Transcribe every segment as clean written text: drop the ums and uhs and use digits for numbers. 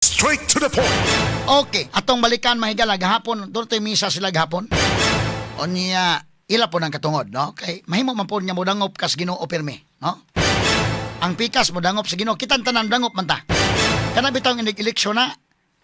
Straight to the point. Okay, atong balikan, mahigala, gahapon, doon tayo misa sila gahapon. O niya, ila po ng katungod, no? Kay mahimo man po niya modangop kas Ginoo pirmi, no? Ang pikas modangop sa Ginoo, kitang tanan dangop man ta. Kana bitaw ang eleksyon na,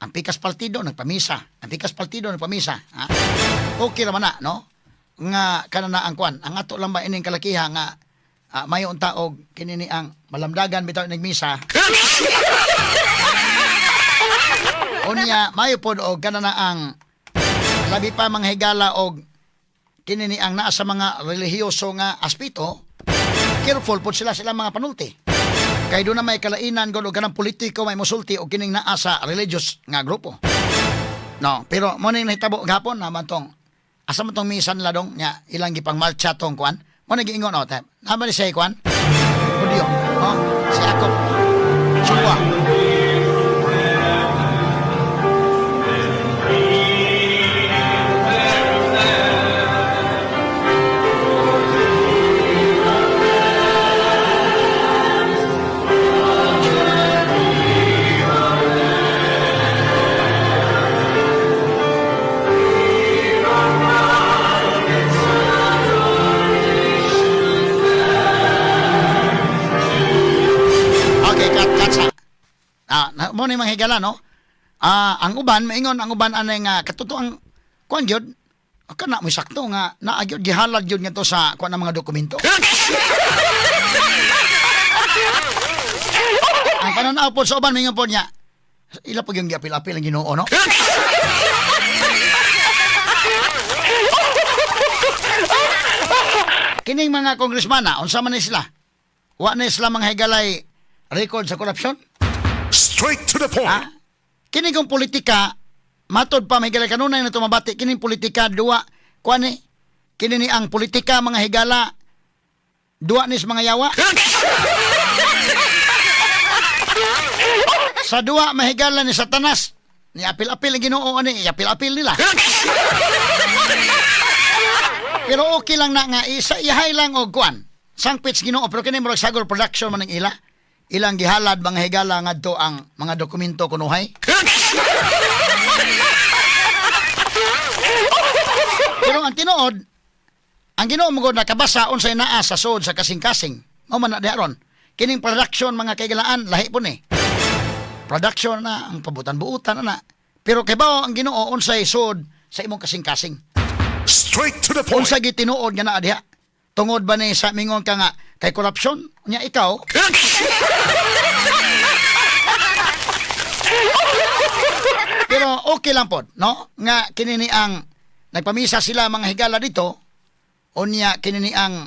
ang pikas partido nagpamisa, ang pikas partido nagpamisa, ha? Okay ra man na, no? Nga kana na ang kwan, ang ato lang ba ining kalakiha nga mayo unta og kini ni ang malamdagan bitaw nagmisa. Unya, mayo pod og kana na ang labi pa mga higala og kini ni ang naa sa mga relihiyoso nga aspeto, careful pod sila sila mga panulti. Kay doon na may kalainan gud og kanang politiko may musulti og kining naa sa religious nga grupo. No, pero mo ning nahitabo gahapon naman tong asa man tong misa nila dong nya ilang gipang marcha tong kuan. Mo ning giingon oh, type. Naman ni siya kuan. Audio, no? Si Akop. Chua. Okay, cut, cut sa. Mo ni mga higala, no? Ang uban, maingon ang uban anay nga katotoang kuan gyud, kana mo sakto nga naa gyud gihalad gyud ngadto sa kuan ng mga dokumento. Ang pananaw po sa uban maingon po niya, ila po yung giapil-apil ang Ginoo, no? Kining mga kongresmana, unsa man ni sila? Wa na sila mga higalay record sa korupsyon? Straight to the point. Ha? Kini kong politika, matod pa mga higala kanunay na tumabati, kining politika duwa, kuan ni, kini ni ang politika mga higala, duwa ni sa mga yawa. Sa duwa mahigala ni Satanas, ni apil-apil ang Ginoo ani, apil-apil nila. Pero okay lang na nga isa ihay lang og kuan. Sangpit sa Ginoo pero kini murag sagol production man ang ila. Ilang gihalad mga higala ngadto ang mga dokumento kunuhay. Pero ang tinuod, ang Ginoo mo gud nakabasa unsay naa sa sud sa kasing-kasing. Mao man na diha ron. Kining production mga kaigalaan lahi po ni. Production na ang pabutan-buutan na na. Pero kay bao ang Ginoo unsay sud sa imong kasing-kasing. Straight to the point. Unsa gyud tinuod nga naa diha? Tungod ba ni sa mingon ka nga kay korupsyon? Nya ikaw, pero okay lang pod, no? Nga kini ni ang nagpamisa sila mga higala dito, unya kini ni ang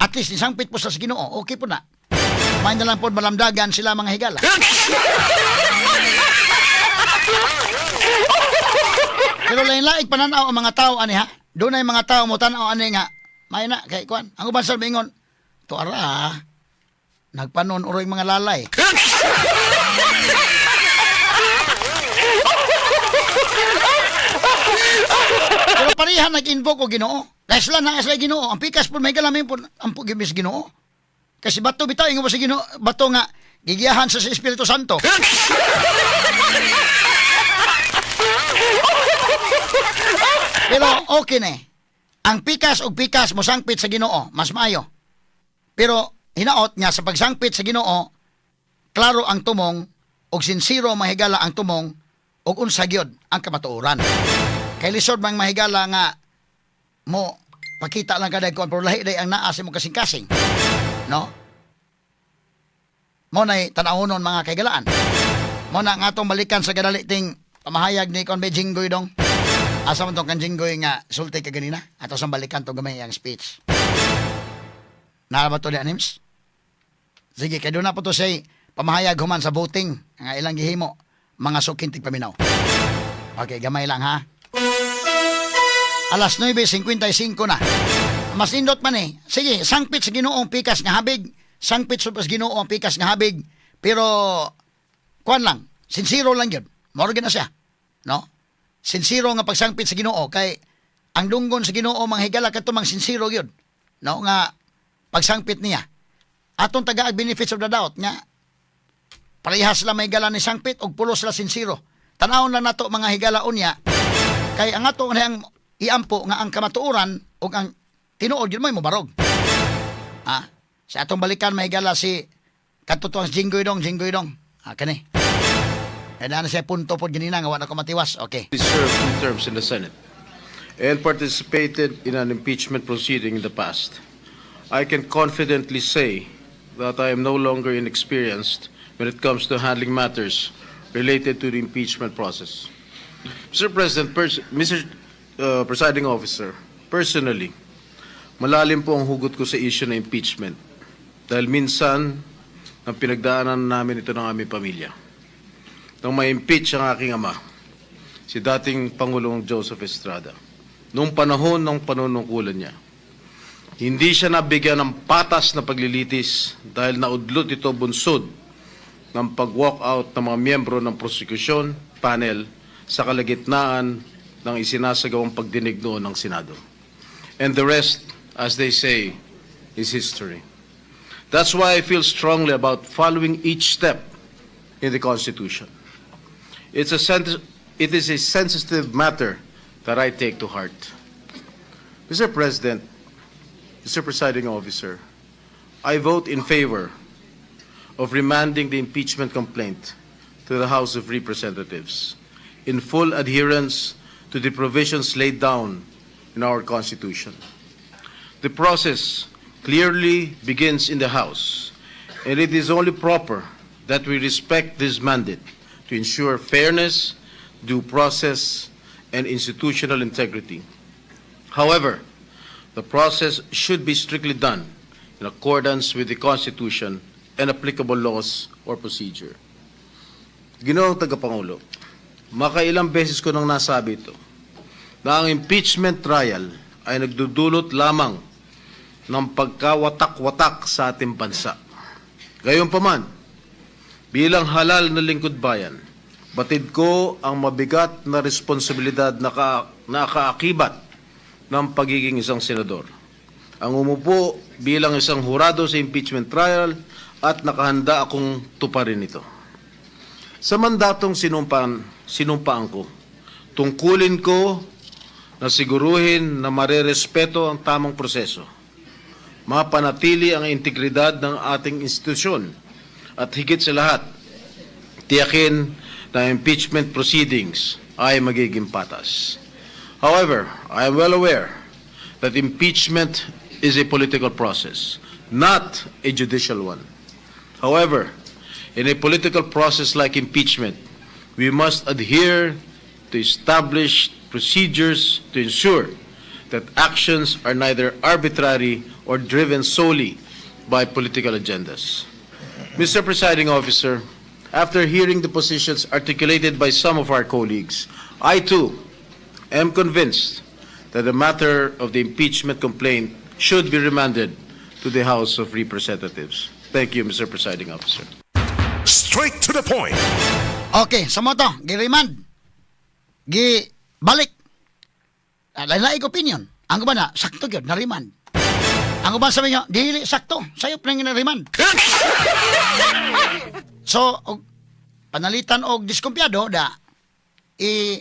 at least nisangpit po sa Ginoo, okay po na. May na lang pod malamdagan sila mga higala. Pero lain-laing pananaw ang mga tao ani ha. Doon ay mga tao mo tan-aw ani nga. May na kay kuan. Ang uban sa mingon, to ara ah, nagpanon uroy mga lalay. Pero pareha nag-invoke og Ginoo. Kay sila na sila Ginoo. Ang pikas po may galamin po ang po gimis Ginoo. Kasi bato bitaw ingon ba sa Ginoo bato nga gigiyahan sa Espiritu Santo. Pero okay na eh. Ang pikas og pikas mosangpit sa Ginoo, mas maayo. Pero hinaot nga sa pagsangpit sa Ginoo, klaro ang tumong og sinsiro mahigala ang tumong og unsa gyud ang kamatuoran. Kay lisod mang mahigala nga mo pakita lang kaday kuan pero lahi day ang naa sa imong kasing-kasing. No? Mo nay tan-awonon mga kaigalaan. Mo na nga atong balikan sa gadali ting pamahayag ni kon Jinggoy dong. Asa man tong kan Jinggoy nga sulti ka ganina? Ato sang balikan tong gamay ang speech. Naa ba to ni Anims? Sige, kay doon na po to say pamahayag human sa voting nga ilang gihimo mga suking tigpaminaw. Okay, gamay lang ha. Alas 9:55 na. Mas nindot man eh. Sige, sangpit sa Ginoo ang pikas nga habig. Sangpit sa Ginoo ang pikas nga habig. Pero kuan lang, sinsiro lang yun. Moro na siya. No? Sinsiro nga pagsangpit sa Ginoo kay ang dunggon sa Ginoo mga higala kadto mang sinsiro yun. No nga pagsangpit niya. Atong tagaag benefits of the doubt nga Parehas sila, mga higala, ni sangpit og pulos sila sinsero. Tanawon lang nato, mga higala, unya kay ang ato ang iampo nga ang kamatuoran ug ang tinuod yun mo'y mobarog. Ah, sa atong balikan, mga higala, si katutuang Jinggoy Dong, Jinggoy Dong. Ah, kani. Kaya na siya punto pod ganina nga wa na ko matiwas. Okay. He served two terms in the Senate and participated in an impeachment proceeding in the past. I can confidently say that I am no longer inexperienced when it comes to handling matters related to the impeachment process. Mr. President, Mr. Presiding Officer, personally, malalim po ang hugot ko sa issue ng impeachment dahil minsan ang pinagdaanan namin ito ng aming pamilya. Nang ma-impeach ang aking ama, si dating Pangulong Joseph Estrada, noong panahon ng panunungkulan niya, hindi siya nabigyan ng patas na paglilitis dahil naudlot ito bunsod ng pag-walk out ng mga miyembro ng prosecution panel sa kalagitnaan ng isinasagawang pagdinig noon ng Senado. And the rest, as they say, is history. That's why I feel strongly about following each step in the Constitution. It is a sensitive matter that I take to heart. Mr. President, Mr. Presiding Officer, I vote in favor of remanding the impeachment complaint to the House of Representatives in full adherence to the provisions laid down in our Constitution. The process clearly begins in the House, and it is only proper that we respect this mandate to ensure fairness, due process, and institutional integrity. However, the process should be strictly done in accordance with the Constitution and applicable laws or procedure. Ginoong Tagapangulo, makailang beses ko nang nasabi ito na ang impeachment trial ay nagdudulot lamang ng pagkawatak-watak sa ating bansa. Gayunpaman, bilang halal na lingkod bayan, batid ko ang mabigat na responsibilidad na kaakibat ng pagiging isang senador. Ang umupo bilang isang hurado sa impeachment trial at nakahanda akong tuparin ito. Sa mandatong sinumpaan ko, tungkulin ko na siguruhin na marerespeto ang tamang proseso, mapanatili ang integridad ng ating institusyon, at higit sa lahat, tiyakin na impeachment proceedings ay magiging patas. However, I am well aware that impeachment is a political process, not a judicial one. However, in a political process like impeachment, we must adhere to established procedures to ensure that actions are neither arbitrary or driven solely by political agendas. Mr. Presiding Officer, after hearing the positions articulated by some of our colleagues, I too am convinced that the matter of the impeachment complaint should be remanded to the House of Representatives. Thank you, Mr. Presiding Officer. Straight to the point. Okay, sa mao to, gi-remand. Gi balik. Ah, lain opinion. Ang uban na, sakto gyud na remand. Ang uban sabi niya, dili sakto, sayop nang na-remand. So, og, panalitan og diskumpiyado da i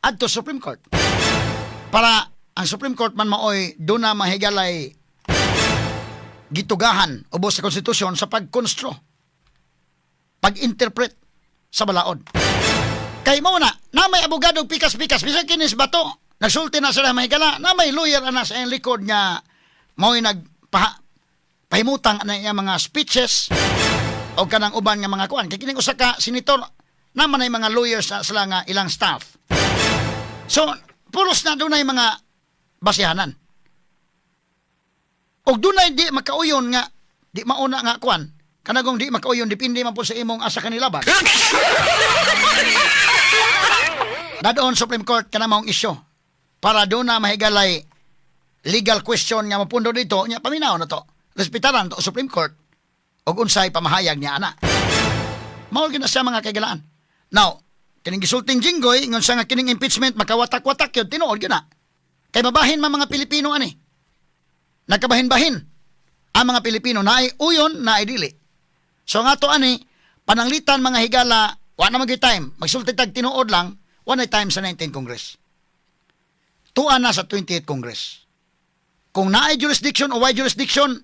adto Supreme Court. Para ang Supreme Court man maoy duna, mga higalay, gitugahan ubos sa konstitusyon sa pagkonstro, pag-interpret sa balaod. Kay mao na, na may abogado pikas-pikas, bisan kinis bato, nagsulti na sila, mga higala, na may lawyer ana sa iyang likod nga mao'y nagpaha, pahimutang na iya mga speeches o kanang uban nga mga kuan. Kay kining usa ka senator, naman ay mga lawyers na sila nga ilang staff. So, pulos na dunay mga basihanan. Og dunay di makauyon nga di mauna nga kuan. Kanagong di makauyon, depende man po sa imong asa kanilaban. Dadoon Supreme Court kana maong isyu para doon na, mga higalay, legal question nga mapundo dito nya paminaw na to. Respetaran to Supreme Court og unsay pamahayag niya ana. Mao gyud na siya, mga kahigalaan. Now, kining gisulting Jinggoy ingon siya nga kining impeachment makawatak-watak yun, tinuod gyud na. Kay mabahin man mga Pilipino ani. Nagkabahin-bahin ang mga Pilipino, naay uyon, naay dili. So nga to ani Pananglitan, mga higala, wa na magyud time. Magsulti tag tinuod lang, wa na time sa 19 Congress. Tuan na sa 28 Congress. Kung naay jurisdiction o way jurisdiction,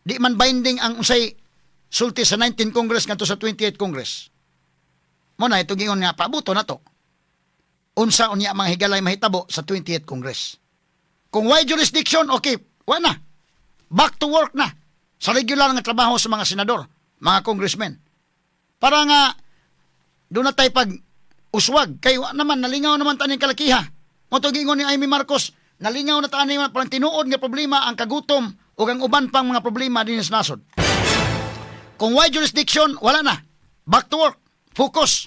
di man binding ang unsay sulti sa 19 Congress ngadto sa 28 Congress. Mao na ito giingon nga paabuto na to. Unsa unya, mga higalay, mahitabo sa 28 Congress. Kung way jurisdiction, okay, wa na. Back to work na. Sa regular nga trabaho sa mga senador, mga congressmen. Para nga duna tay pag uswag kay wa naman, nalingaw naman ta ning kalakiha. Mao to giingon ni Imee Marcos, nalingaw na ta ani, parang tinuod nga problema ang kagutom ug ang uban pang mga problema dinhi sa nasod. Kung way jurisdiction, wala na. Back to work. Focus.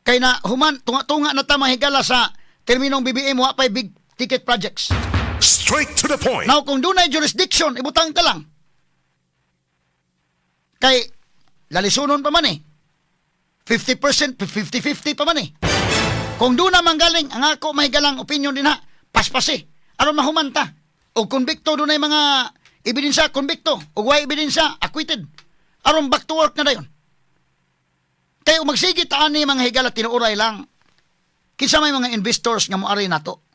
Kay na human tunga-tunga na ta, mga higala, sa terminong BBM, wa pay big ticket projects. Straight to the point. Now kung dunay jurisdiction, ibutang ta lang. Kay lalisunon pa man eh. 50%, 50-50 pa man eh. Kung duna man galing, ang ako may galang opinion din ha, paspasi. Aron mahumanta. O konbikto, dunay mga ebidensya, konbikto. O way ebidensya, acquitted. Aron back to work na dayon. Kay kung magsige ta ani, mga higala, tinuuray lang. Kinsa may mga investors nga moari nato?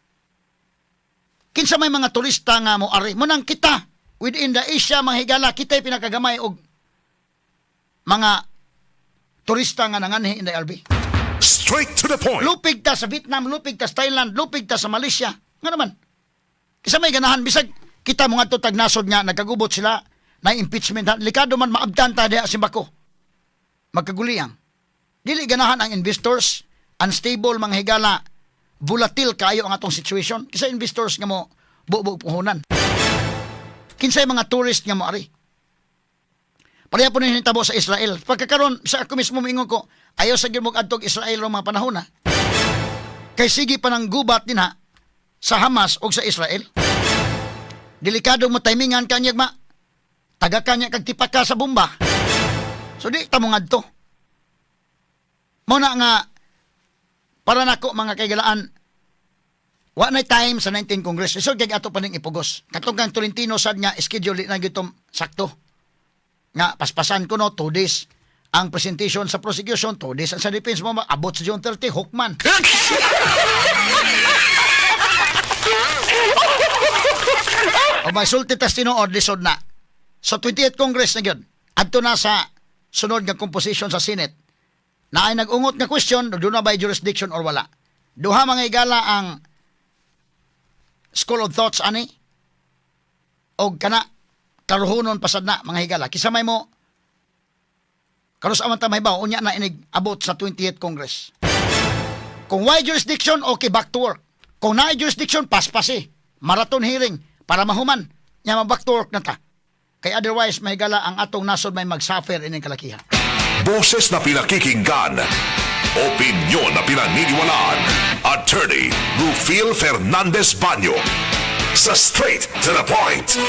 Kinsa may mga turista nga moari? Mao nang kita within the Asia, mga higala, kita'y pinakagamay og mga turista nga nanganhi in the LB. Straight to the point. Lupig ta sa Vietnam, lupig ta sa Thailand, lupig ta sa Malaysia. Nga naman. Kinsa may ganahan bisag kita mo ngadto tag nasod nga nagkagubot sila na impeachment, likado man maabdan ta diha simbako. Magkaguliyang. Dili ganahan ang investors, unstable, mga higala, volatile kaayo ang atong situation. Kinsa investors nga mo bubo puhunan? Kinsay mga tourist nga mo ari? Pareha po nahitabo sa Israel. Pagkakaroon, sa ako mismo moingon ko, ayaw sa gyud mo adtog Israel rong mga panahon na. Kay sige pa ng gubat din ha, sa Hamas o sa Israel. Delikado mo timingan kanyag ma. Taga kanya kag tipak ka sa bomba. So di ta mo ngadto. Mao na nga para nako, mga kaigalaan, wa na time sa 19 Congress. So kay ato pa ning ipugos. Katong kang Tolentino sad nga schedule di na gyud sakto. Nga paspasan ko no 2 days ang presentation sa prosecution, 2 days ang sa defense mo, abot sa June 30, hukman. O may sulti tas tinuod, lisod na. Sa 28 Congress na gyud. Adto na sa sunod nga composition sa Senate. Naay nag-ungot nga question, duna ba jurisdiction or wala? Duha, mga igala, ang school of thoughts ani og kana karuhunon pasad na, mga higala. Kinsa may mo karos aman ta mahibaw unya na inig abot sa 28th Congress. Kung way jurisdiction, okay, back to work. Kung naay jurisdiction, paspasi. Marathon hearing para mahuman. Nya ma-back to work na ta. Kay otherwise, mahigala, ang atong nasod may mag-suffer ining kalakihan. Boses na pinakikinggan. Opinyon na pinaniniwalaan. Attorney Rufil Fernandez Banyo. Sa Straight to the Point.